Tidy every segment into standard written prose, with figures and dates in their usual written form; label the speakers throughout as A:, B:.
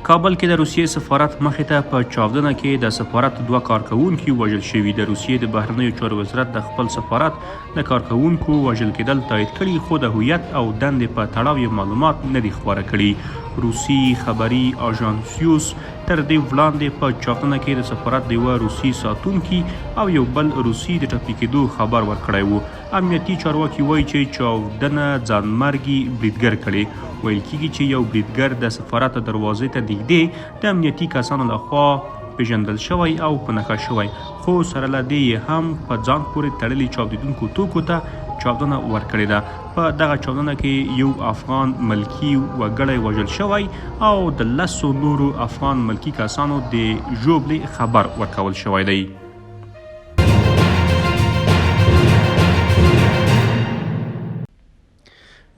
A: کابل کې د روسیې سفارت مخې ته په چاودنه کې د سفارت دوه کارکوونکي وژل شوي. د روسیې د بهرنیو چارو وزارت د خپل سفارت د کارکوونکو وژل کېدل تایید کړي، خو د هویت او دندې په تړاو یې معلومات نه دي خپاره کړي. روسي خبري آژانسیوس تر دې وړاندې په چاودنه کې د سفارت د یوه روسي ساتونکي او یو بل روسي د ټپي کېدو خبر ورکړی و. امنیتي چارواکي وايي چې چاودنه ځانمرګي بریدګر کړې. ویل کیږي چې یو بریدګر د سفارت دروازې ته نږدې د امنیتي کسانو له خوا پېژندل شوی او په نښه شوی، خو سره له دې یې هم په ځان پورې تړلي چاودېدونکو توکو ته چاودنه ورکړې ده. په دغه چاودنه کې یو افغان ملکي وګړی وژل شوی او د لسو نورو افغان ملکي کسانو د ژوبلې خبر ورکول شوی دی.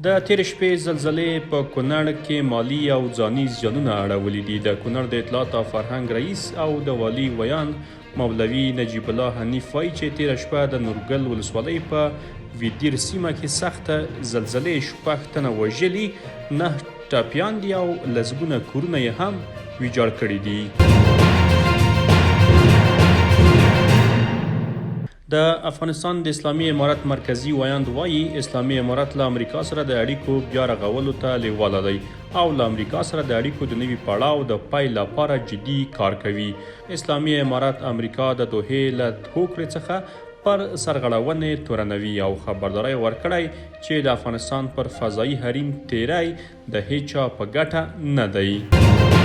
A: د تېرې شپې زلزلې په کونړ کې مالي او ځاني زیانونه اړولي دي. د کونړ د اطلاعات او فرهنګ رئیس او د والي ویاند مولوي نجیب الله حنیف وایي چې تېره شپه د نورګل ولسوالۍ په ویدیر سیمه کې سخته زلزلې شپږ تنه وژلي، نه ټپیان دي او لسګونه کورونه یې هم ویجاړ کړي دي. د افغانستان د اسلامي امارت مرکزي ویاند وايي، اسلامي امارت له امریکا سره د اړیکو بیا رغولو ته لېواله دی او له امریکا سره د اړیکو د نوي پړاو د پیل لپاره جدي کار کوي. اسلامي امارت امریکا د دوحې له هوکړې څخه پر سرغړونې تورنوي او خبرداری ورکړی چې د افغانستان پر فضايي حریم تېری د هېچا په ګټه نه دی.